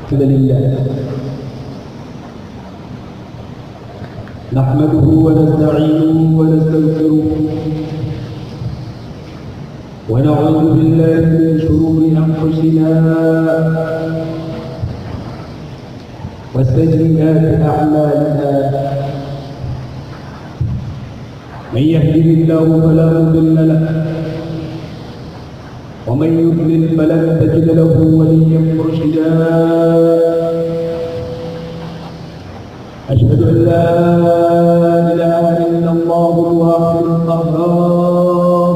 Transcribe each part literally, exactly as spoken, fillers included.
الحمد لله. نحمده ونستعينه ونستغفره، ونعوذ بالله من شرور أنفسنا وسيئات أعمالنا. من يهده الله فلا مضل له، ومن يضلل فلن تجد له وليا مرشدا. أشهد أن لا إله إلا الله الواحد القهار،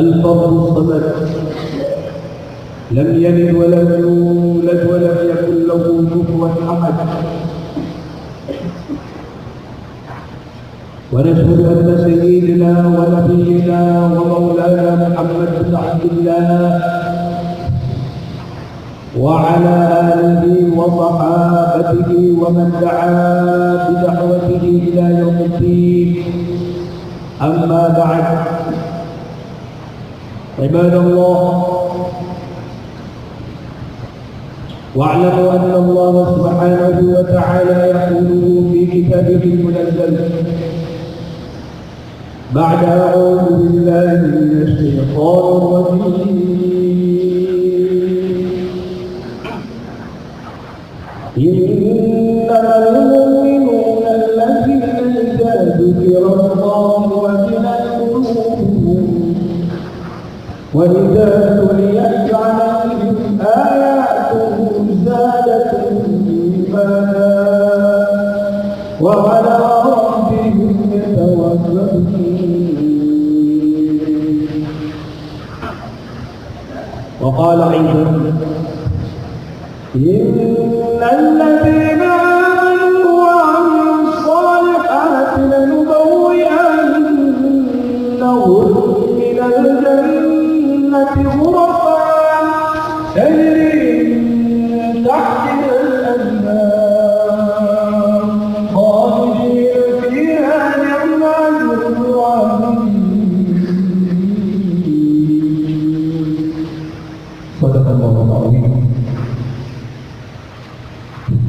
الفرد الصمد، لم يلد ولم يولد ولم يكن له كفوا أحد. ونشهد أن سيدنا ونبينا ومولانا محمد بن عبد الله وعلى آله وصحابته ومن دعا بدعوته إلى يوم الدين. أما بعد، عباد الله، واعلموا أن الله سبحانه وتعالى يقول في كتابه المنزل بعد أعوذ بالله من الشيطان الرجيم: إنما المؤمنون الذين إذا ذكر الله وجلت قلوبهم وإذا تليت عليهم آياته زادتهم إيمانا وعلى ربهم يتوكلون. وقال أيضا: إن الذين آمنوا وعملوا الصالحات لنبوئنهم من الجنة غرفا تجري من تحتها الأنهار خالدين فيها نعم أجر العاملين. صدق الله العظيم.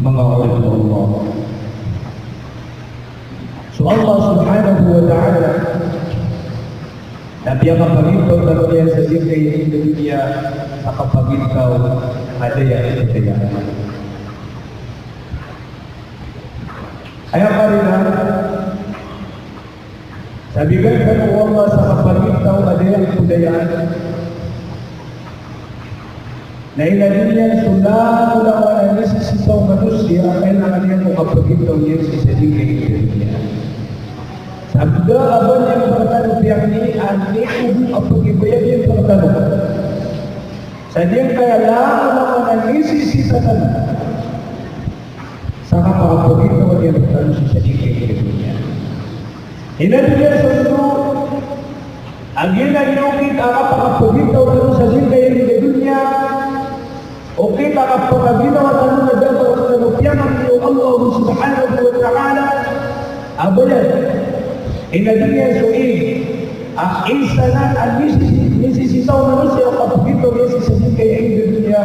Manga oripn o Allah. So Allah subhanahu wa ta'ala na piyakapagintaw tano niyan sa giyangkai a doniya sa kapagintaw a da a aya. Aya karina, sa bigan kano o Allah sa kapagintaw a da a kodayaan. Na inadn iyan so langolangon a nisisita o manosiya a kailangan iyan ko kapagintaw niyan sii sa giyangkai a doniya. Sa da a ba niyan rktano piyangni a ikogo a pagibayad iyan rktano sa giyangkai a langolangon a nisisita tano. Sa kapakapagintaw iyan rktano sii sa giyangkai a doniya. Inadn iyan so tlo a giyanan i okit a kapakapagintaw tano sa giyangkai a doniya. Okit a kapakaginawa tano na da a ba rktano piyamangni o Allah subhanahu wa ta'ala a bayad. Inadn iyan so ig a isa nan a nisisi-, nisisita o manosiya a kapagintaw iyan sii sa giyangkai a doniya,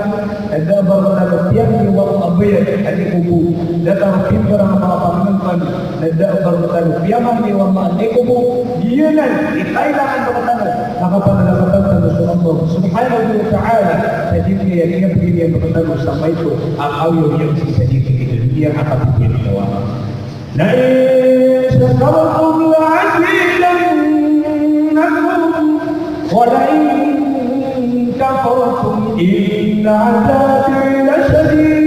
na da a ba rktano piyangni o Allah a bayad a ikogo. Da tano pimbarang a manga pangnngkn, na da a ba rktano piyamangni o Allah a ikogo. Giyanan i kailangan rktano na kapanalakatan tano so Allah subhanahu wa ta'ala sa giyangkai a kiyabgi niyan rktano sa maito a kaoyagoyag sii sa giyangkai a doniya a kapagintaw. لئن شكرتم لأزيدنكم ولئن كفرتم إن عذابي لشديد.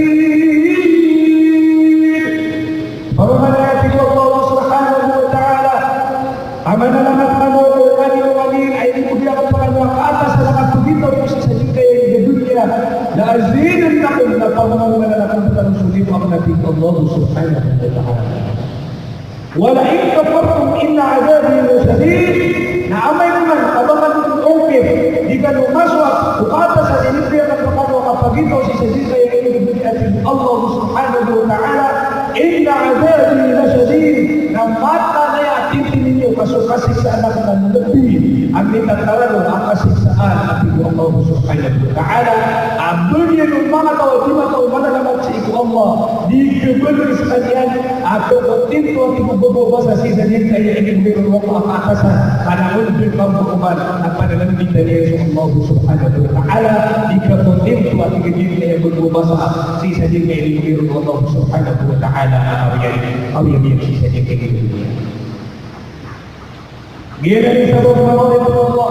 Pamamanay a tig o Allah subhanahu wa ta'ala, a manalamat kano ko kaniyo a inikodaya ko rkano a kaatasan a kapagintaw ko sii sa giyangkai a doniya, لأزيدنكم, na pamamanay a manalamat kano so di ko akn, a tig o Allah subhanahu wa ta'ala. ولئن كفرتم إن عذابي لشديد, na amay ka man a ba kano okit, di kano masowat ko kaatasan a inikodaya ko rkano a kapagintaw sii sa giyangkai a doniya, a tig o Allah subhanahu wa ta'ala, إن عذابي لشديد, na mataan a aya titindg iyo ka so kasiksaan akn na lbi a mita tarano a kasiksaan, a tig o Allah subhanahu wa ta'ala, a ba niyan o manga taw a di mataw manalamat sii ko Allah, di khabaloy skaniyan, a kakontento a tig o bababasa sii sa giyangkaya inibgay ron o Allah a kaatasan, ka na on dn mambo oman a pananambitan iyan so Allah subhanahu wa ta'ala, di kakontento a tig a giyangkaya bababasa sii sa giyangkaya inibgay ron o Allah subhanahu wa ta'ala a kawiyagan, kawiyagan sii sa giyangkaya inibgay. Giyanan i sabap a maorip o Allah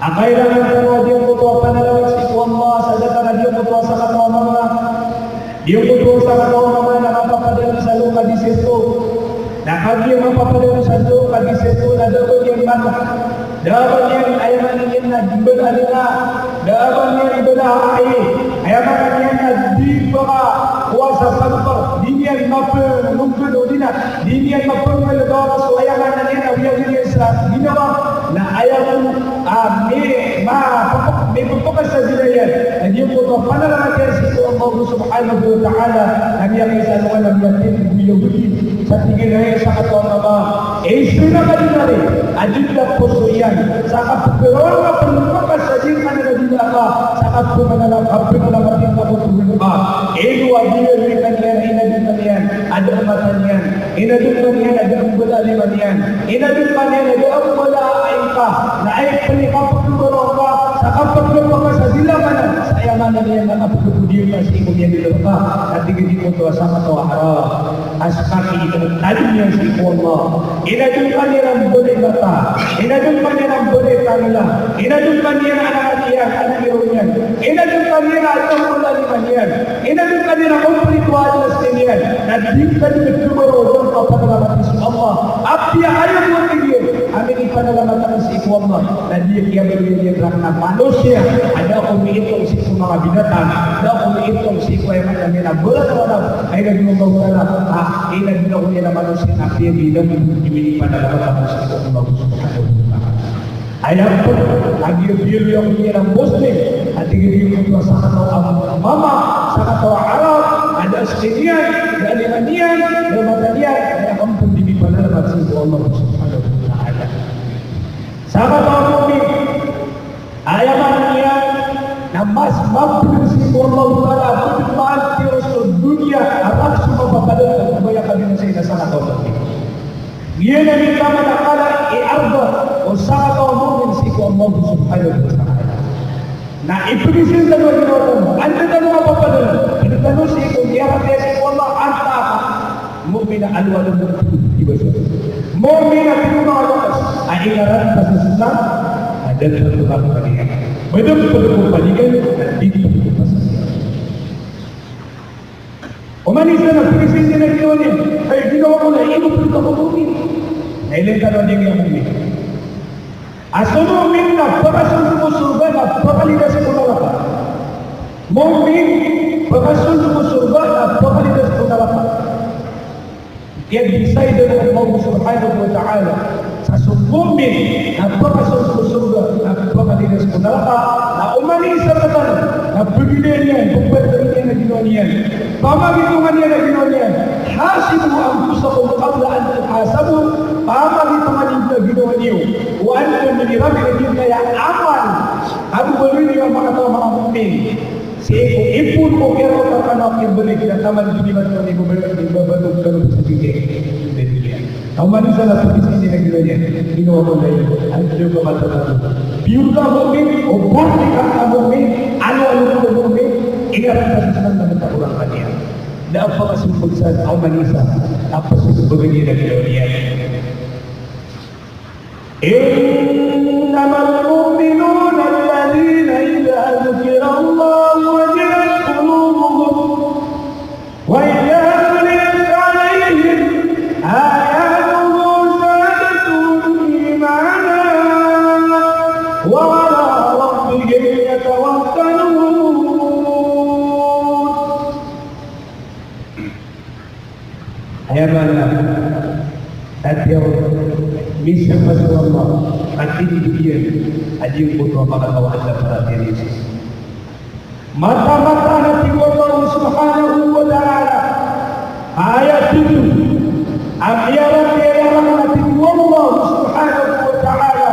a kailangan tano a giyangkoto a panalamat sii ko Allah, sadn ka na giyangkoto a sakataw a mama, giyangkoto a sakataw a mama na mapapadalm sa loka a disyerto. Na kagiya mapapadalm sa loka a disyerto na da a ba niyan mata, da a ba niyan, aya maana niyan na di mbala a lina, da a ba niyan mbala a ai, aya maana niyan na di ba ka kuwasa pagpag, di niyan mapnongkd o di na, di niyan mapnongkd o so aya maana niyan na wiyagan iyan sa ginawa, na aya ko a mi-, ma-, mipphakasazila iyan a giyangkoto a panalamat iyan sii ko Allah subhanahu wa ta'ala, na miyakaisa ron a miyatindg o Yahudi sa tig iyan a sakataw a mama, isa na ka di na ri a di da poso iyan sa kapgiraw ka pn makasazi ka na di da ka sa kapmanala-, kapmanalamat iyan ka ko tolong ka. Ino a di iyan, inadn ka niyan a da a mata niyan, inadn ka niyan a da a mbala a lima niyan, inadn ka niyan a da a mbala a ain ka, na aya pn i kapgiraw ka sa kapgiraw ka sa di langon sa aya maana niyan na kapgiraw ka sii ko miyanilay ka, na tig iyan a giyangkoto a sakataw a haram. A ska ki tadm iyan sii ko Allah. Inadn ka niyan a mbala i mata, inadn ka niyan a mbala i tangila, inadn ka niyan a anak iyan, anak iyan, inadn ka niyan a da a mbala a lima niyan, inadn ka niyan a komplito a adas iyan, na di ka dn khabaro o da a panalamat sii ko Allah. Apiya aya bo a tig iyan a minipanalamat akn sii ko Allah, na di kiyabaloy iyan rakn a manosiya a da ako miitong sii ko manga binatang, da ako miitong sii ko aya maana niyan a balas a wala, aya na di Allah Ta'ala, a, aya na di ako niyan a manosiya, apiya di na di minipanalamat akn sii ko Allah Subhanahu wa Ta'ala. Aya pn a giya biyaloy ako niyan a Muslim, a tig iyan a giyangkoto a sakataw a mama, sakataw a Arab, a da a ska iyan, da a lima niyan, da a mata niyan, aya ka pn di minipanalamat sii ko Allah Subhanahu wa Ta'ala. Sakataw a mu'min, aya maana niyan na mas mapd sii ko Allah Ta'ala a pd maantiyo so doniya a rakn so mapapadalm, ka ba aya kabinasa iyan a sakataw a mu'min. Giyanan i taman a kala i arba o sakataw a mu'min sii ko Allah Subhanahu wa Ta'ala. Na ipagizaan tano a ginawa tano, anda tano mapapadalm, anda tano sii ko miyaratiyaya sii ko Allah, antaa ka? Mu'min a aloalo, mu'min a aloalo, mu'min a tino manga loks a ingaran ka sa sosang a da a tano mapapadalm. Badn pd ko paligan, na di pd ko pasasiyat. Oman isa na pagizaan iyan a ginawa niyan, ay ginawa ko na ino pd ka ko mu'min. Na ilay tano a di niyan mu'min. A so mu'min na pakasold ko sorga na pakalidas ko naraka. Mu'min, pakasold ko sorga na pakalidas ko naraka. Kiyadisay dn o Allah Subhanahu wa Ta'ala sa so mu'min na pakasold ko sorga na pakalidas ko naraka, na oman isa rktano na pagilaya niyan, pagbatay niyan a ginawa niyan, pamagitongan iyan a ginawa niyan, hasibu anfusakum qabla an tuhasabu, pamagitongan iyo a ginawa niyo, o anda miyaramir a giyangkaya amal a babaloy niyo a manga taw a manga mu'min. Sii ko ipon ko kiyarota kano a kimbalik na taman di niyo man kano ibabatog kano sa giyangkaya. Na oman isa na pagizaan iyan a ginawa niyan, ginawa ko na iyo, anda ka matatago. Pure ka a mu'min, o born again ka a mu'min, aloalo ka a mu'min, ingaran ka sa sosang na matakorang ka niyan. Da a pakasold san a oman isa a pasold a ginawa niyan. إنما المؤمنون الذين إذا ذكر الله وجلت قلوبهم وإذا تليت عليهم آياته زادتهم إيمانا وعلى ربهم يتوكلون. Aya maana, ati aw, misapa so Allah, ati iyan, adi ko to makatawan na para tiyani. Mata-mata na tig o Allah Subhanahu wa Ta'ala. Aya tito, a miyaratiyaya ron na tig o Allah Subhanahu wa Ta'ala.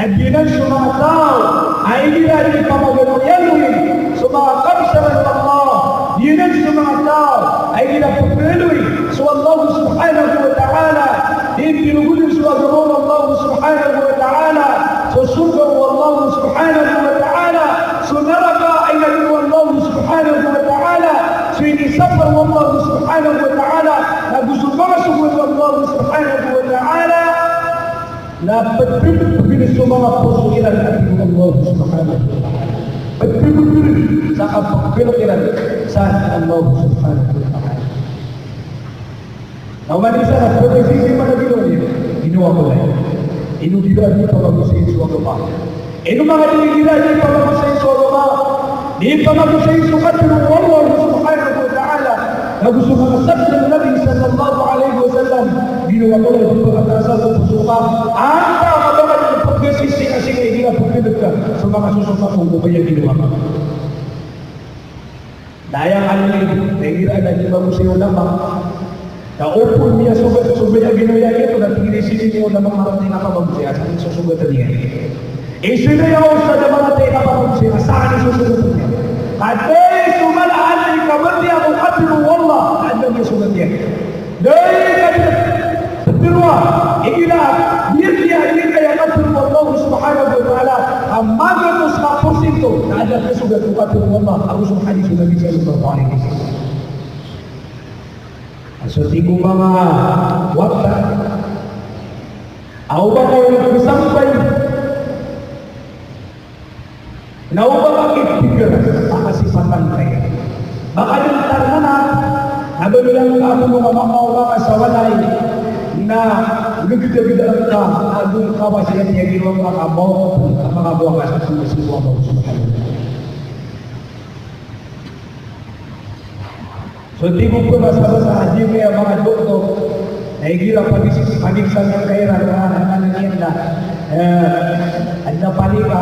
Giyanan so manga taw a igira di pamagaloyaloy so manga kabsaran o Allah. Giyanan so manga taw a igira pagaloy so Allah subhanahu wa ta'ala, di pinogodan so agama o Allah subhanahu wa ta'ala, so sorga o Allah subhanahu wa ta'ala, so naraka a inadn o Allah subhanahu wa ta'ala, so inisapar o Allah subhanahu wa ta'ala, nago so manga sogoan o Allah subhanahu wa ta'ala. Na pdpdp so manga poso iran a tig o Allah subhanahu wa ta'ala. Pdpdp sa kapagpilok iran sa Allah subhanahu wa ta'ala. Na oman i isa na pagkasisi man a ginawa niyan. Ginawa ko na. Ino ginawa niyan pamagosay so agama. Ino manga di igira di pamagosay so agama, di pamagosay so katharo o Allah subhanahu wa ta'ala, nago so manga sabda o Nabi sallallahu alaihi wasallam, ginawa ko na di pagkasal ko poso ka, antaa ka ba ka di pagkasisi ka sii ka igira pagkasal ka so manga sosokat o ginawa ka. Na aya kano ni, na igira na di magosay o ulama. Na opama miyasogat so baya a ginawa iyan oto na tig iyan a sii niyan o ulama a maratay a kapamagosay a sii niyan sosogat iyan. Isa na aya oto sa da maratay a kapamagosay a sii niyan sosogat iyan. Ka da i so mala a di kabatiya ko katharo o Allah, na da miyasogat iyan. Da i ka di Pitharo a, igira, igira, igira aya katharo o Allah subhanahu wa ta'ala, a magatos ka porsinto na adn a kasogat o katharo o Allah, ago so hadith o Nabi sallallahu alaihi wasallam. So tig o manga wata, a o ba kayo kasampay, na o ba ka ipikir a kasipatan ka iyan. Ba ka dn tarnana, na ba dn ka a bolong a makaoma ka sa walay, na gagdagdaan ka, na ago ka ba siya tiyagilong ka ka mawt, a makakowa ka sa Allah subhanahu wa ta'ala. So tig o pmbasabasa a di kaya manga doktor, na igira panis-, panisan iyan ka iran, na, na, na, na, eh, adn a panik a,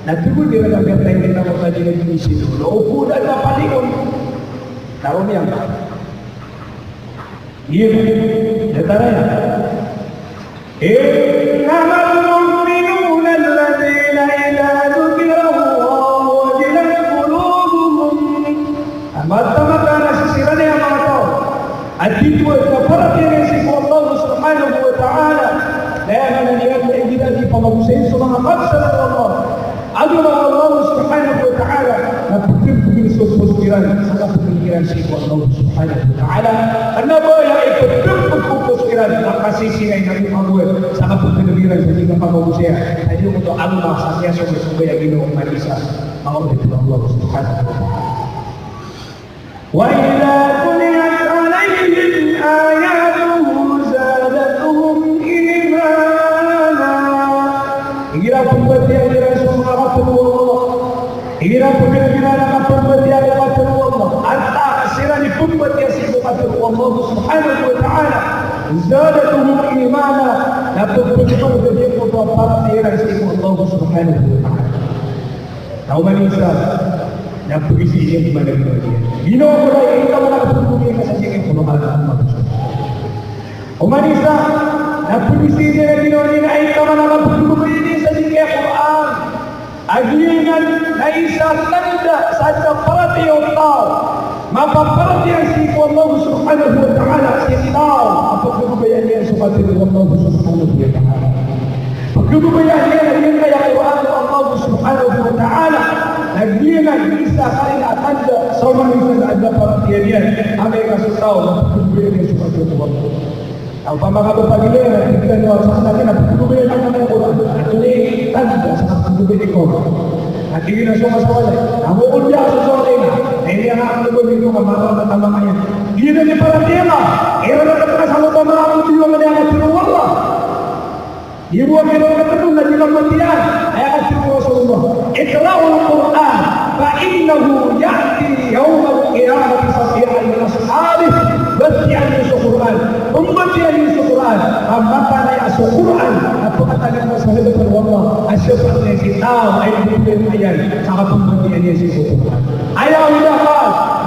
na tig o di iran a biyatay iran a makagiya di sino. Na o ko da adn a panik on. Na roo niyan. Iya, datar iyan. إنما المؤمنون الذين إذا ذكر الله وجلت قلوبهم. A mataan a siran iyan a manga taw a di paratiyaya sii ko Allah subhanahu wa ta'ala. Na aya maana niyan na igira di pamagosay so manga kabsaran o Allah, agama o Allah subhanahu wa ta'ala, na pagdpdp so poso iran sa kapagdpdp iran sii ko Allah subhanahu wa ta'ala. Kna ba aya ipagdpdp ko poso iran na kasisingay na miyakagowa sa kapagdpdp iran sa di kapamagosay. Sa di oto agama sa kiyasogoan so baya a ginawa o Nabi sa manga oripn o Allah subhanahu wa ta'ala. وإذا تليت عليهم آياته زادتهم إيمانا. Igira pmbatiyaa iran so manga katharo o Allah, igira pmbatiyaa iran a kapmbatiyaa ko katharo o Allah, antaa ka siran i pmbatiyaa sii ko katharo o Allah subhanahu wa ta'ala, زادتهم إيمانا, na pmbatiyaa iran a paratiyaya iran sii ko Allah subhanahu wa ta'ala. Na oman i isa na pagizaan iyan ko manga ginawa niyan. Ginawa ko na aya ika man a kapagdogoi ka sa giyangkai a Qur'an. Oman i isa na pagizaan iyan a ginawa niyan a aya ika man a kapagdogoi sa giyangkai a Qur'an. A giyanan na isa a tanda sa adn a paratiyaya o taw, mapaparatiyaya sii ko Allah subhanahu wa ta'ala, sii ko taw a pagkababayaan iyan so katharo o Allah subhanahu wa ta'ala. Pagkababayaan iyan a giyangkaya Qur'an o Allah subhanahu wa ta'ala, na giyanan i isa a tanda sa oman i isa a adn a paratiyaya niyan, amay ka so taw na pagkababayaan iyan so katharo o Allah. Opama ka ba pagilayn a tig tano a sakn a pagkababayaan iyan a Qur'an, antonaa i tanda sa kapagkababayaan iyan ko Qur'an? Na tig iyan a so manga sawalay, na mo on diya so sawalay na, na iniyan a kapagkababayaan iyan ko Qur'an, mara na tamang iyan. Giyanan i paratiyaya, iran a katakasan o pamangako a katharo o Allah. Ibo a kira o katharo na di pmbatiyaa, aya katharo o Rasulullah, اقرأوا القرآن فإنه يأتي يوم القيامة شفيعا لأصحابه. Batiyaan iyo so Qur'an, pmbatiyaan iyo so Qur'an, ka mataan a aya so Qur'an na pkatagan sa hadapan o Allah a shafaat niyan si taw a aya pmbatiyaa niyan sa kapmbatiyaa niyan sii ko Qur'an. Aya o da ka,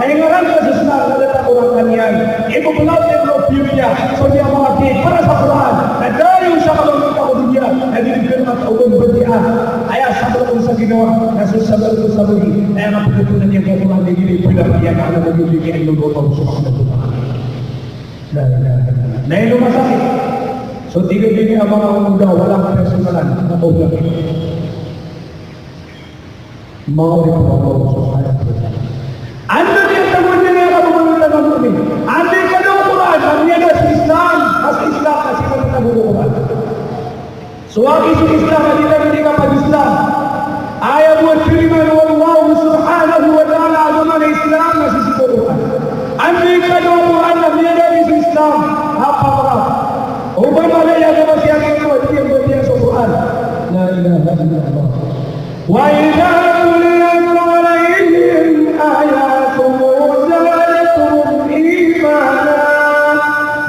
na ingaran ka sa sna na da ta Qur'an ka niyan. Ibo bnal iyan o piyapiya so di a manga pipara sa Qur'an, na dayon sa kabangkit ko doniya, na di Mata o ba mbatiya, aya sabap on sa ginawa, na so sabap on sa bagi, aya nga pagatunan iyan ko Qur'an, di gini pila pila ka na bagi bigi ay lolo ko subhanahu wa ta'ala. La ilaha illallah. Na ino masakit? So, tig iyan a manga oda, walang personalan, na oda. Manga oripn o Allah subhanahu wa ta'ala. Anda di tago niyan a kababaloy tano a mu'min? Anda i kadaw o Qur'an, na miyada so Islam, a so Islam, a sii matatago o Qur'an. So agi so Islam a di tano di kapag-Islam. Aya bo a tarimaan o Allah subhanahu wa ta'ala a so maana Islam na sii ko Qur'an. Anda i kadaw o Qur'an na miyada di so Islam, a pamara. O ba mala i agama sii a giyoto a di iyan mbatiya so Qur'an. La ilaha illallah. Wa idha tuliyat alayhim ayatuhu zadatuhum imana.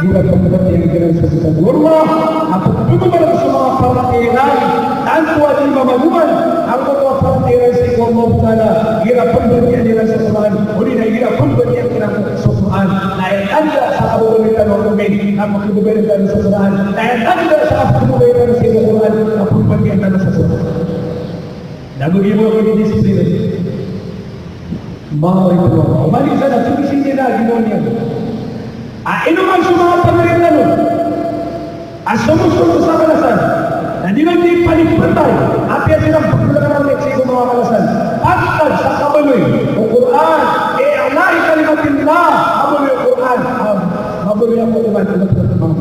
Igira pmbatiya iran so kitab o Allah, a pmbatiya iran so manga paratiyaya iran, tanto a di mamanoman angkoto a paratiyaya iran sii ko Allah Ta'ala, igira pmbatiya iran so Qur'an, odi na igira pmbatiya iran so Qur'an, na aya tanda sa kababaloy tano a mu'min, na pkhababaloy tano so Qur'an, na aya tanda sa kababaloy tano sii ko Qur'an, na pmbatiya tano so Qur'an. Na bagi bo ako di disiplina. Manga oripn o Allah. Oman i isa na tumisin iyan a ginawa niyan. A ino man so manga pagari tano a somosogo sa balasan, na di ran di panipatay, apiya siran pagdolanan sii ko manga balasan. Pantag sa kabaloy o Qur'an, i'la'i kalimatillah, kabaloy o Qur'an, a kabaloy o Qur'an, a kabaloy o Qur'an.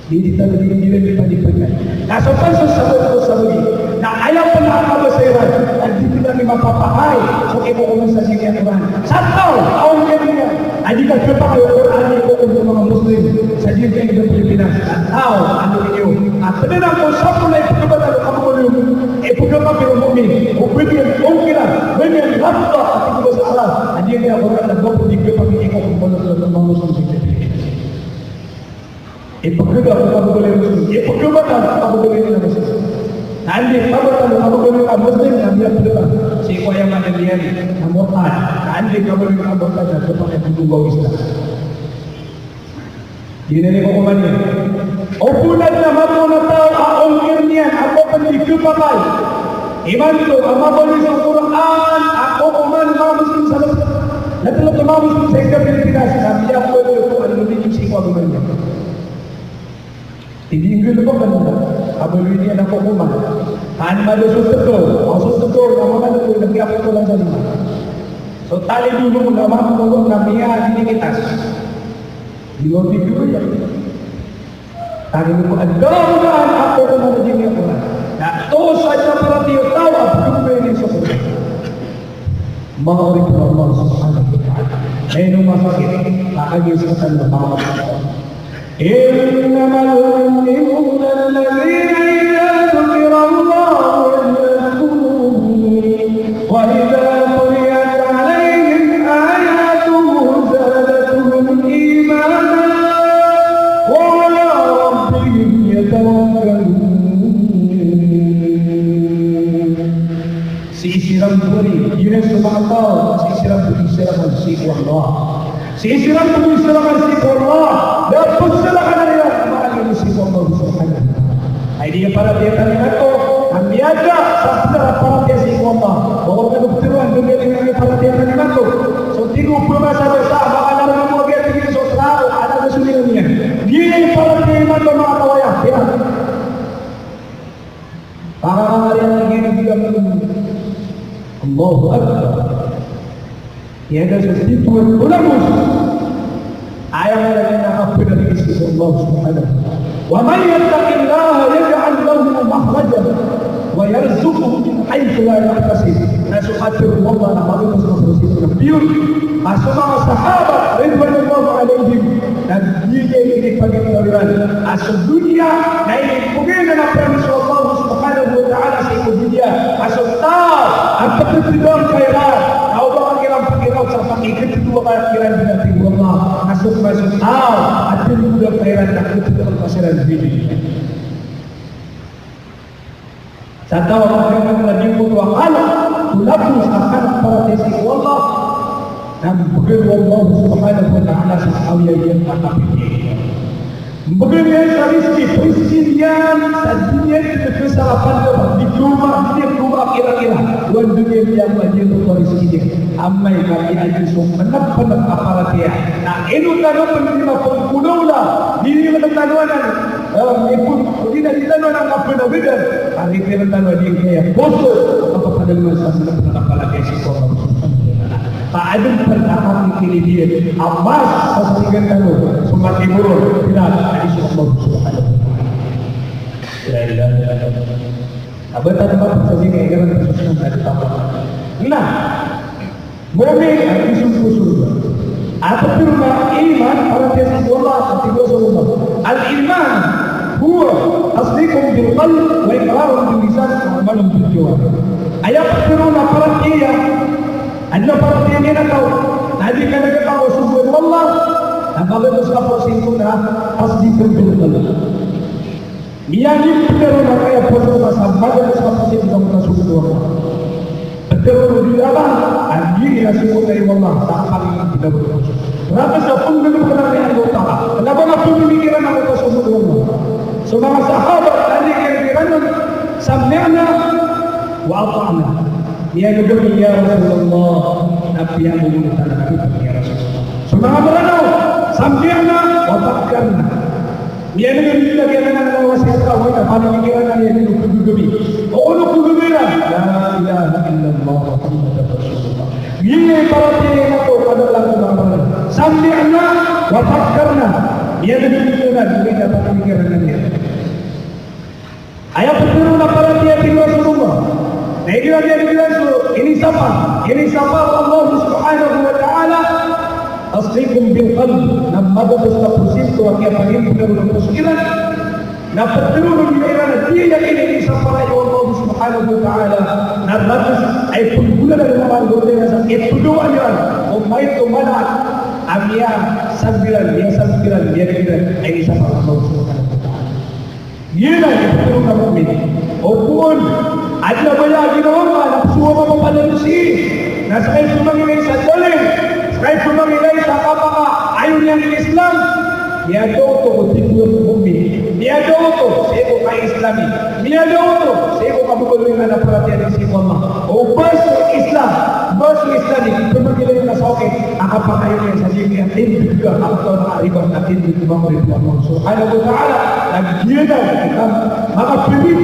Di, di tano di, di ran di panipatay. Na so pn so sabagi, so sabagi. Na aya pn a kabasa iran, na di pn iran di mapapakay so ikokoman sa giyangkai a Qur'an. Sa taw a ongkir niyan a di kagapakay o Qur'an i ikokom o manga Muslim sa giyangkai a Pilipinas. Sa taw a ongkir niyan a pd anan ko sapolo a ipkhababaloy o mu'min, ipkhababaloy o mu'min, o ba niyan ongkiran, ba niyan lapda a tig o ba sa Arab a giyangkai a Qur'an na ba pn di gapakay i ikokom o manga Muslim sa giyangkai a Pilipinas. Ipkhada ko kababaloy a Muslim, ipkhada ko kababaloy a Muslim. Na anda i kababaloy a Muslim na miyapkhada sii ko aya maana niyan na murtad. Na anda i kababaloy a murtad na kapakay ko dugaw Islam. Di niyan ikokoman iyan. O pn na mataw na taw a ongkir niyan a ba pn di gapakay. Imanto a mabaloy so Qur'an a kokoman o manga Muslim sa ltlt, na ltlt o manga Muslim sa giyangkai a Pilipinas, na miyapkhada ko a ltlt sii ko agama niyan. Tig iyan a ba pn a baloy niyan a kokoman. An mada so tkaw, o so tkaw na manga tkaw na miyapkhada sa lima. So tali dolo na manga tkaw na miyadinikitas. Di ba di ba ya? Tali dolo a daw na a kokoman a di niyan kokoman. Na toos a paratiyaya o taw a pkhababaloy niyan so Qur'an. Manga oripn o Allah subhanahu wa ta'ala. Ino masakit? Kagiya sa tanda manga إنما المؤمنون الذين إذا ذكر الله وجلت قلوبهم وإذا تليت عليهم آياته زادتهم إيمانا وعلى ربهم يتوكلون. Sii siran bo di, iran so manga taw, sii siran bo di siran sii ko Allah. Sii siran bo di siran sii ko Allah. Da pzalakan iran a manga sii ko Allah subhanahu wa ta'ala. Ay di paratiyaya tano imanto, a miyada sa pzalakan paratiyaya sii ko Allah. Bawa ka doktor, anda di paratiyaya tano imanto. So tig o pmasa-basa, manga narang mo a giya tig iyan so trabaho, ana ba so niyan. Di paratiyaya imanto manga taw aya. Para mangari ang ginigilan mo. Allahu Akbar. Aya da so titho a ulama. Aya nga lagi na kapila ni Kristo Allah subhanahu wa ta'ala. ومن يتق الله يجعل له مخرجا ويرزقه من حيث لا يحتسب. Na so katharo o Allah na magotos na so sii ko piyon. A so manga sahabat ridwanullahi alayhim na di niyan inipagitaw iran a so doniya na inipagay iran a promise o Allah subhanahu wa ta'ala sii ko doniya. A so taw a pagkatidang ka iran, na o ba ka kiran pagiraw sa pakikatidang ka iran, di na tig o Allah a so, a so taw a tindang ka iran na katidang ka siran doniya. Sa taw a pagkatidang na di ko to akala, to labos a kaparatiyaya sii ko Allah, na mbgan o Allah subhanahu wa ta'ala sa kawiyawiyan a kapipiliya. Mbgan iyan sa rizki, rizki niyan sa di niyan pkasarapan, di koma, di niyan koma kira-kira. Oway, di niyan, di niyan pkharizki niyan. Amay ka di niyan so pnapnap a paratiyaya. Na ino tano pn di mapngkolawla, di niyan tano anan, eh, ipon, di na di tano anan kapnabdan. Ari tano tano di kaya poso, kapapadalman sa pnapnap a paratiyaya sii ko Allah Subhanahu wa Ta'ala. Ka adn pn a kapikiri iyan a mas, mas tinggan tano so matimo ron, pila, adi so Allah Subhanahu wa Ta'ala. La ilaha illallah. Aba tano ba sa sini, iran sa sunan na di tama. Na, mu'min a di sumpo sorga. A pitharo a iman, paratiyaya sii ko Allah, a tig o Rasulullah. Al-iman huwa tasdiqun bil qalb wa iqrarun bil lisan wa amalun bil jawarih. Aya pitharo a paratiyaya, adn a paratiyaya niyan a taw na di ka nagakaw so sogo o Allah, na magatos ka porsinto na tasdiqun bil qalb. Miyaniptharo na kaya poso ka sa magatos ka porsinto na sogo o Allah. Pitharo o di laban a di na sogo o Allah sa kapangiptharo. Rakhs a pnggalbk na kaya o Allah Ta'ala. Kna ba nga pmikiran a sogo o Allah. So manga sahabat, anda i kiran on, sami'na wa ata'na. Miyan'g ami, ya Rasulullah, na piyangogol tano rka, ya Rasulullah. So manga Mranaw, sami'na wa fakkarna. Miyan'g ami, lagid anan a wasiyat ka, oway, na pamikiran ami, ino kagagami. O ino kagagami iran? La ilaha illallah Muhammadur Rasulullah. Giya i paratiyaya niyan a taw, kadaklan ko manga Mranaw. Sami'na wa fakkarna. Miyan'g ami, lagid anan a pamikiran ami. Aya pitharo a paratiyaya, tig o Rasulullah, na igira, igira so inisapar, inisapar o Allah Subhanahu wa Ta'ala, tasdiqun bil qalb, na magatos ka porsinto a kiyapangiptharo o poso iran, na pitharo iran a di iran inisapar o Allah Subhanahu wa Ta'ala, na rakhs a ipnggolalan o manga anggota iran sa ipndowa iran, o maito mala a miyasagd iran, miyasagd iran, miyagd iran a inisapar o Allah Subhanahu wa Ta'ala. Giyanan i pitharo o mu'min. O poon, adn a baya a ginawa ngka na pzowaa ngka a papadalm sii. Na ska i pmangilay sa dalil, ska i pmangilay sa kapakaayon iyan i Islam. Miyada oto ko titho o mu'min. Miyada oto sii ko ka-Islami. Miyada oto sii ko kababaloy iyan a paratiyaya sii ko Allah. O ba so Islam, ba so Islam i pmangilay ngka sa okit a kapakaayon iyan sa di niyan tindg ka a katawan a ribat a tindg ko manga oripn o Allah Subhanahu wa Ta'ala. Na giyanan i manga piri,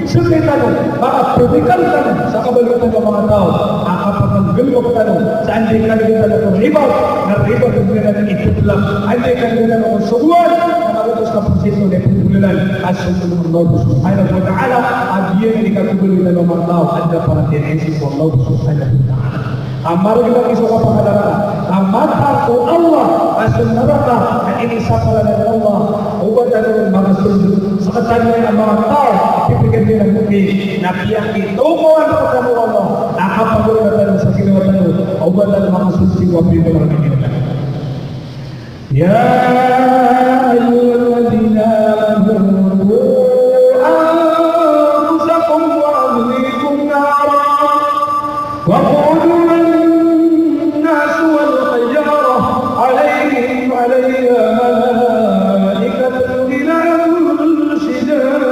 sktano, manga pirikal tano sa kabaloy tano a manga taw a kapakanggalbk tano sa anda i kanggalbk tano ko ribat, na ribat a giyanan i Islam, anda i kanggalbk tano ko sogoan, na magatos ka porsinto na ipnggolalan a sogo o Allah Subhanahu wa Ta'ala, a giyanan i kababaloy tano a manga taw a da paratiyaya sii ko Allah Subhanahu wa Ta'ala. A margn a giya so kapakadakl a mataan ko Allah a so naraka a inisapar o Allah, o ba tano makasold, sktano a manga taw a pipikir iyan a mu'min, na piyakitokawan rktano o Allah a kapagolawla tano sa ginawa tano, o ba tano makasold sii ko apiya o Allah. يا أيها الذين آمنوا قوا أنفسكم وأهليكم نارا وقودها الناس والحجارة عليهم، عليها ملائكة غلاظ شداد.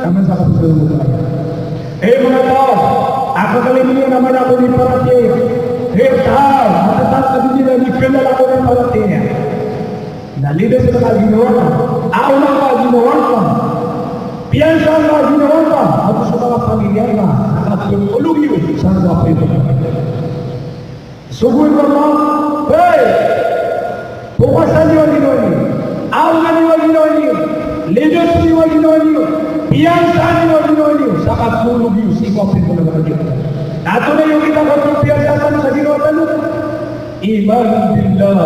Aman sa kapasal mo tayo. Hay manga taw a kakalimoon iyan a mala ko di paratiyaya. Hay taw a tataan a di niyan di khalala ko di paratiyaya. Na lidas ka a ginawa ka, aona ka a ginawa ka, piyansa ka a ginawa ka, ago so manga pamilya ka, na kapolog iyo sa manga pamilya ka. Sogoan ko Allah, hay! Pokasan iyo a ginawa niyo. Aonan iyo a ginawa niyo. Lidas iyo a ginawa niyo. Piyansaan iyo a ginawa niyo. Sa kapolog iyo sii ko apoy ko naraka. Na antonaa i okit a kapiyasa tano sa ginawa tano? Iman billah.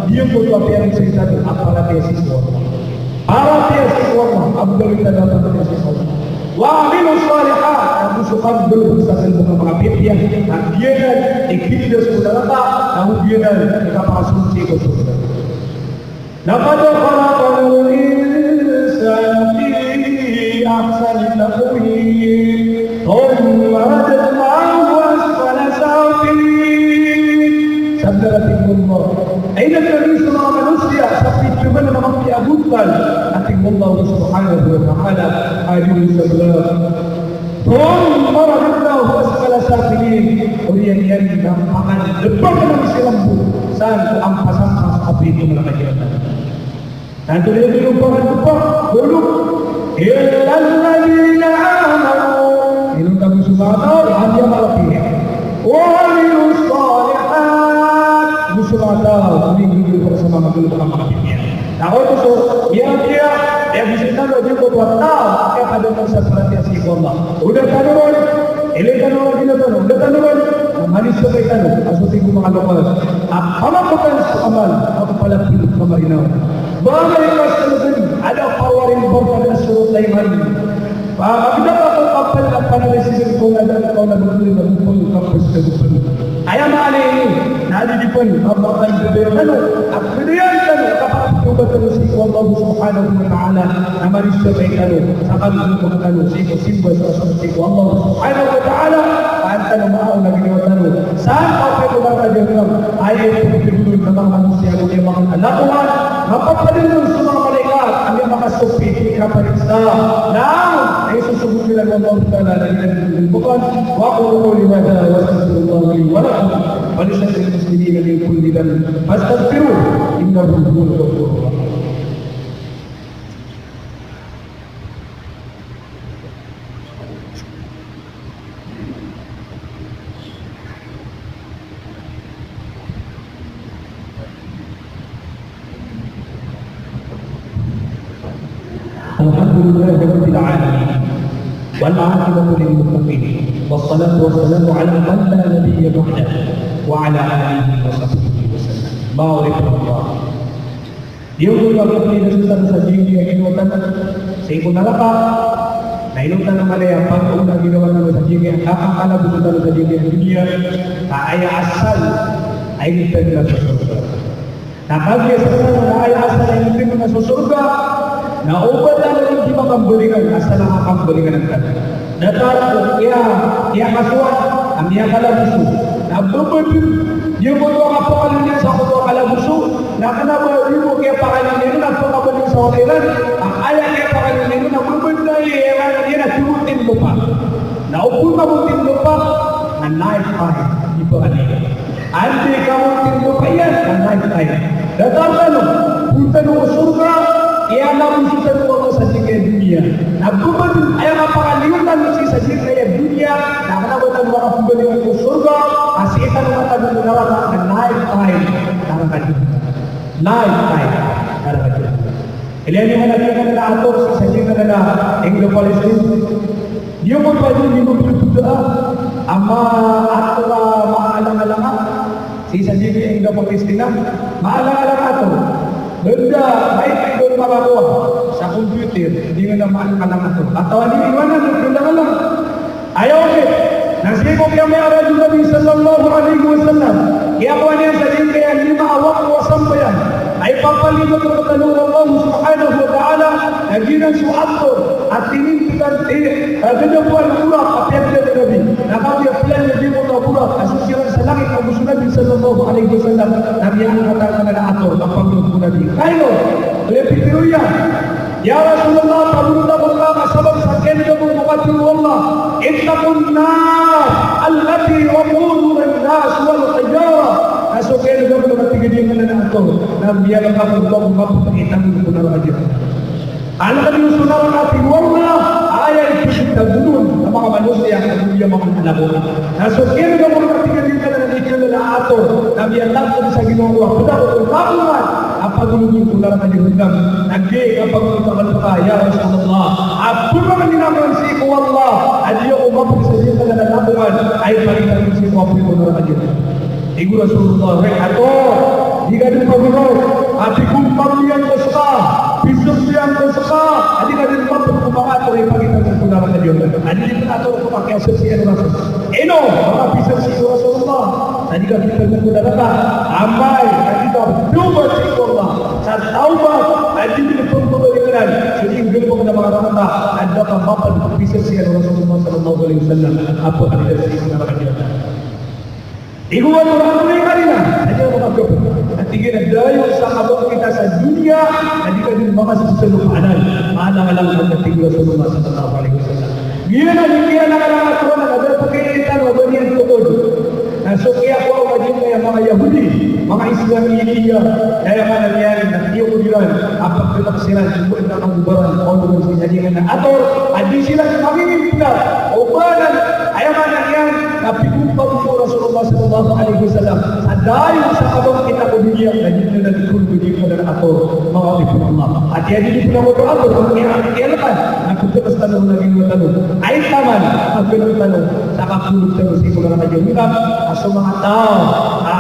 Giyangkoto a piyansaan tano a paratiyaya sii ko Allah. Paratiyaya sii ko Allah, a baloy tano a paratiyaya sii ko Allah. Wa amilus salihat, ago so kagolawla sa manga pipiya, a giyanan i kilidas ko naraka, ago giyanan i kapakasold sii ko sorga. Laqad khalaqnal insana fi ahsani taqwim. Thumma radadnahu asfala safilin. Sabnar a tig o Allah, inadn ami so manga manosiya sa pito man a manga piya Butal, a tig o Allah subhanahu wa ta'ala a di on sabala. Thumma radadnahu asfala safilin. Oriyan iyan na pakandpakn ami sii sa lamba, sii ko ampasampas a api ko naraka jahannam. Tanto di dn pakandpak, bolong. Illa alladhina amanu. Ino tano so manga taw a miyakalapit. Wa amilus salihat. Go so manga taw a miyanggalbk sa manga galbk a manga pipiya. Na kagiya so miyapiya, aya bisita na di ko tuwa taw a kiyapadaman sa paratiyaya sii ko Allah. O da tano ron, ilay tano ron, ilay tano, o da tano ron, na manisabay tano a so tig o manga lokal a pamakotan so amal a palapil ka marinaw. Ba ngka sa lagid a da pawarin ba ka da so tayngan. Pagda ka ko kapal a panalay sii ko na da ka na bukul na bukul ka pos ka bukul. Aya maana ini na di di pn a makan bibir tano a pwede tano a kapatawbat tano sii ko Allah subhanahu wa ta'ala, na manisabay tano sa pagdokok tano sii ko simba sa sii ko Allah subhanahu wa ta'ala, paan tano maaw na ginawa tano sa api ko naraka jahannam. Aya pagdokok tano sa manga manosiya a miyakalakowan, mapapadalm so manga malaikat a miyakasopi, kapariksa. Na aya sosogoon iran o Allah ta'ala na iran bukan. Wa aqulu qawli hadha wa astaghfirullaha li wa lakum wa li sa'iril muslimina min kulli dhanbin fastaghfiruhu innahu huwal ghafurur rahim. Alhamdulillahi rabbil alamin. Wal aqibatu lil muttaqin. Wassalatu wassalamu ala man la nabiyya ba'dah. Wa ala alihi wa sahbihi wa sallam. Manga oripn o Allah. Di on kapakapilay tano sa giyangkaya ginawa tano sii ko naraka. Na ino tano malaya pagkaona ginawa tano sa giyangkaya kakalabosan tano sa giyangkaya doniya. Ka aya asal a ingd tano na so sorga. Na kagiya sa tano na aya asal a ingd tano na so sorga, na oba tano di makambalingan, asal a kakambalingan tano. Datar ko kiya, kiyakasowa a miyakalaboso. Na babadn, di ko to kapakaliyo niyan sa ko to kalaboso, na kna ba di ko kiyapakaliyo niyan na pakabaling sa wata iran, a aya kiyapakaliyo niyan na babadn a iran iyan a timotin lopa. Na opama motin lopa, na naik tayo, di pakaliyo. Andi ka motin lopa iyan, na naik tayo. Datar tano, bo tano ko sorga, aya na bo tano ko Allah sa giyangkaya doniya. Na bo ba aya kapakaliyo tano sii sa giyangkaya doniya, na kna ba tano makapmbalikan ko sorga, a sii tano matagn ko naraka, na naik tayo, naraka doniya. Naik tayo, naraka doniya. Ilay niyo man a giyangkanan a ator sii sa giyangkanan a ingd a Palestine. Di ko pwede di mabaloy a ama ator a maalang-alang a sii sa giyangkanan a Palestina. Maalang-alang a ator. Benda, baik, benda makakowa sa computer, di nga na maalang-alang a ator. Katawan iyo, iwanan, benda-benda. Aya okit na sii ko kiyamiyaraad o Nabi sallallahu alaihi wasallam, kiyakowa niyan sa giyangkaya lima a wakto a sambayang a ipapalipat rktano o Allah subhanahu wa ta'ala, na giyanan so ator a tinimpikan, eh, a gadapoan o Buraq a piyagdaan o Nabi. Na kagiya plano a giyangkoto a Buraq a so siran sa langit ago so Nabi sallallahu alaihi wasallam, na miyaangkat anan a ator a pangngd ko Nabi. Kaino? Aya pitharo iyan, "Ya Rasulullah, pabolong ako rka ka sabap sa kiyan'ga ko ko katharo o Allah, ittaqun nar allati waquduha an-nas wal hijarah." Na so kiyan'ga ko, na tig a giyangkanan a ator na miyalk ako bago mapd i tanggol ko naraka jahannam. Alk iyo so naraka, tig o Allah, a aya ipagtagoon a manga manosiya a giyangkaya manga kalaboan. Na so kiyan'ga ko, na tig a giyangkanan a ikhalala a ator na miyalagid sa ginawa ko a pd ako ko lakowan a pagologon ko naraka jahannam. Na giya kapagologon ko, ya Rasulullah, a pd ako ko lakowan sii ko Allah a di ako mapd sa giyangkanan a lakowan a ipagtagoon sii ko apoy ko naraka jahannam. Tig o Rasulullah, "Wai ator, di ka dn pagolog, a tig o pamilya ko ska, pisaksian ko ska, a di ka dn mapd ko manga ator a ipagtagoon ko naraka jahannam." A di dn ator ko pakiyasaksian o Rasul. Ino, manga pisaksi o Rasulullah. Sa di ka pitagoon ko naraka, amay ka di ka tawbat sii ko Allah. Sa tawbat a di dn pmbabalingan so di nggalbk a manga rarata, a da ka mapd ko pisaksian o Rasulullah sallallahu alaihi wasallam a pkhaadn sii ko naraka jahannam. Igo a tora a tonay kanina, sa di a makagap. Tig iyan a dayon sa kabangkit a sa doniya, na di ka dn makasosold sa lopa anan. Maana nga langon, tig o Rasulullah sallallahu alaihi wasallam. Giyanan i kiyalangolangan a Qur'an a da a pkhailay tano a ba niyan tokod. Na so kiyakowa o manga Yahudi, manga Ismailiya, na aya maana niyan na tiyokod iran a pagdadakl siran, tig iyan, a kagobaran, o tig iyan, a ator a di siran mamimimpla o ba nan, aya maana niyan na pigompa bo o Rasulullah sallallahu alaihi wasallam sa dayon sa kabangkit ko doniya na di nan di kolog a di ko dn ator, manga oripn o Allah. Ati a di di pn ator, ator, aya maana niyan na pagdadakl tano na ginawa tano. Ay taman, pagdadakl tano sa kakolog tano sii ko manga kagiya a so manga taw a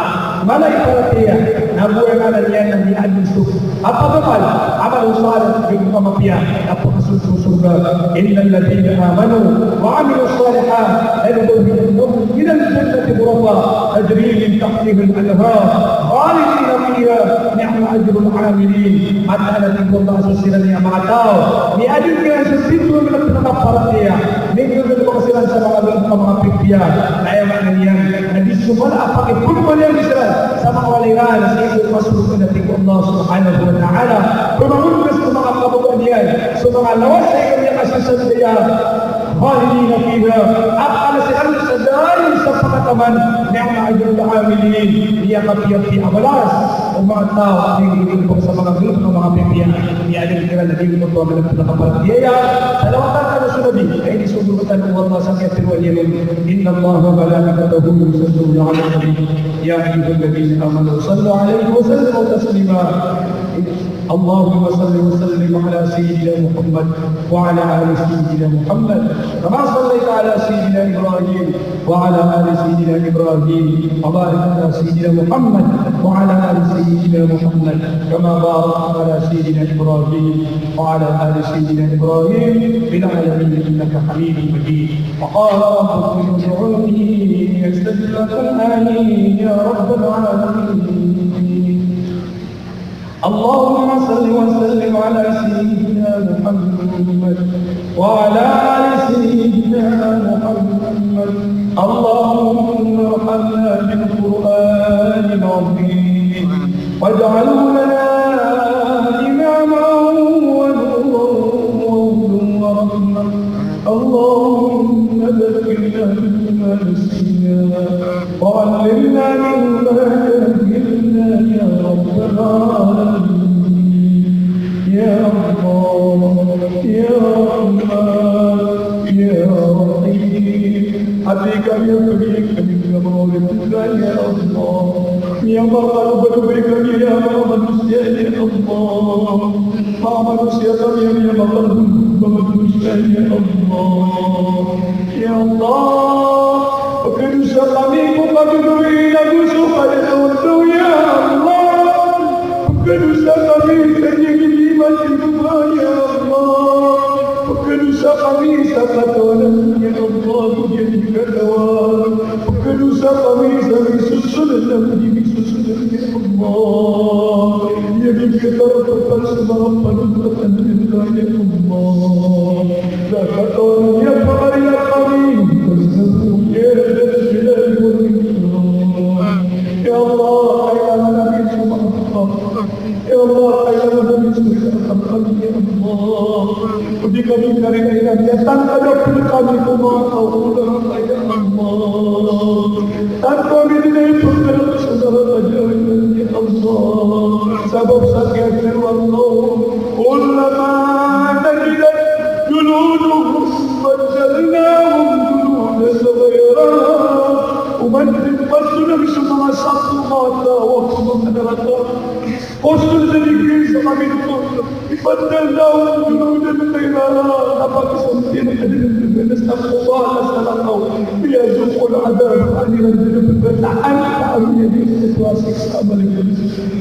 mala i paratiyaya, na bo aya maana niyan na miyaadn so a pagdadakl, amal salih, giyangkoto a mapiya a pakasold so sorga. Innal ladhina amanu wa amilus salihat lanubawwi'annahum minal jannati ghurafan tajri min tahtihal anhar khalidina fiha ni'ma ajrul amilin. Mataan a tig o Allah a so siran i manga taw a miyaadn kiran so titho a manga paratiyaya, minggolawla siran sa manga gawii a manga pipiya. Na aya maana niyan na di so mala a pakipagmaliyan siran sa manga walay iran sii ko sorga, na tig o Allah subhanahu wa ta'ala. Pamangolog so manga kababaan iyan, so manga lawas a ikapiya ka sa sandaya. Khalidina fiha, a kala siran sa dayon sa pagtaman, ni'ma ajrul amilin, miyakapiyapiya a balas o manga taw a minggolawla sa manga gawii a manga pipiya. Miyaadn kiran a giyangkoto a manga paratiyaya. Salawatan tano so Nabi, a inisogo tano o Allah sa kiyatharoa niyan on, inna Allaha wa malaikatahu yusalluna alan nabi, ya ayyuhalladhina amanu sallu alayhi wa sallimu taslima. Allahumma salli wa sallim ala sayyidina Muhammad wa ala ali sayyidina Muhammad, kama sallaita ala sayyidina Ibrahim وعلى آل سيدنا إبراهيم، وبارك على سيدنا محمد وعلى آل سيدنا محمد، كما باركت على سيدنا إبراهيم وعلى آل سيدنا إبراهيم في العالمين إنك حميد مجيد. وقال ربكم ادعوني أستجب لكم. آمين يا رب العالمين. اللهم صل وسلم على سيدنا محمد وعلى آل سيدنا محمد. اللهم ارحمنا بالقرآن العظيم واجعله لنا إماما ونورا وهدى ورحمة. اللهم ذكرنا بما نسينا وعلمنا منه ما جهلنا يا رب العالمين. يا الله، يا رحمن، يا رحيم. Ati kami a pagari kami a manga oripn ka, ya Allah. Miyamakalobaloba kami a manga manosiya, ya Allah. Manga manosiya kami a miyamakalobaloba, manga manosiya, ya Allah. Ya Allah, pkhadosa kami ko kagagawii ago so kadadaw, ya Allah. Pkhadosa kami sa giyangkai a masa, ya Allah. Pkhadosa kami sa katawan, ya Allah, ko giyangkai a katawan. Pkhadosa kami sa misosold ago di misosold, ya Allah. Aya giyangkai a katawan sa manga panonotan, ya Allah. Sa katawan, ya Allah, kami, ya Allah, kailangan ami so manga Ya Allah, kailangan ami so manga tangkad, ya Allah. Odi kami karingairan, ya tangkad a pd kami ko manga taw ko naraka, ya Allah. Tanto ami di na ipagdalm so naraka jahannam, ya Allah. Sabap sa kiyatharoa o Allah, kullama nadijat juluduhum baddalnahum juludan ghayraha. Oman di pzonag so manga sap o manga taw ko manga naraka. Ko so dn sa kami ko, ibaddalnahum juludan ghayraha, na pakasambian a dn a sap o manga naraka, liyadhuqul adhab, a di ran dn pbataan a aya di ko siksa a maliyawan.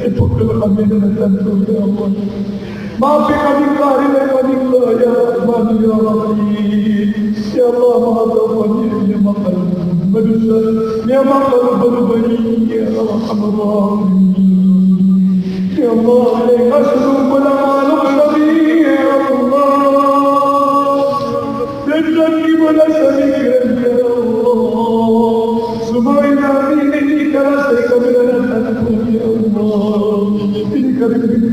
Ipkhalk ami dn tanto, ya Allah. Maapi kami, karingairan kami, ya Rahman, ya Rahim. Ya Allah, manga taw kami a miyamakalobaloba, miyamakalobaloba, ya Arhamar Rahimin. Ya Allah, ikasogo mo na manga lokes ami, ya Allah. Dn a di mo na sa mikiran, ya Allah. So manga ina ami,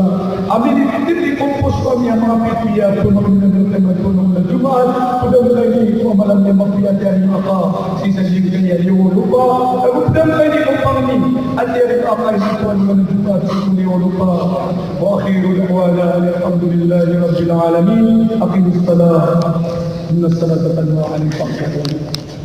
Rasulullah. Ami di tindi ko poso ami a manga pipiya ko manga manga manga Jumaat, ko da manga ini ko mala a mapiya a tiyarima ka sii sa giyangkaya liyo o lopa, ago ko da manga ini ko pangni a tiyarima ka sii ko manga Jumaat sii ko liyo o lopa. Wa akhiru da'wana anil hamdulillahi rabbil alamin. Aqimis salah. Innas salata tanha anil fahsha'i wal munkar.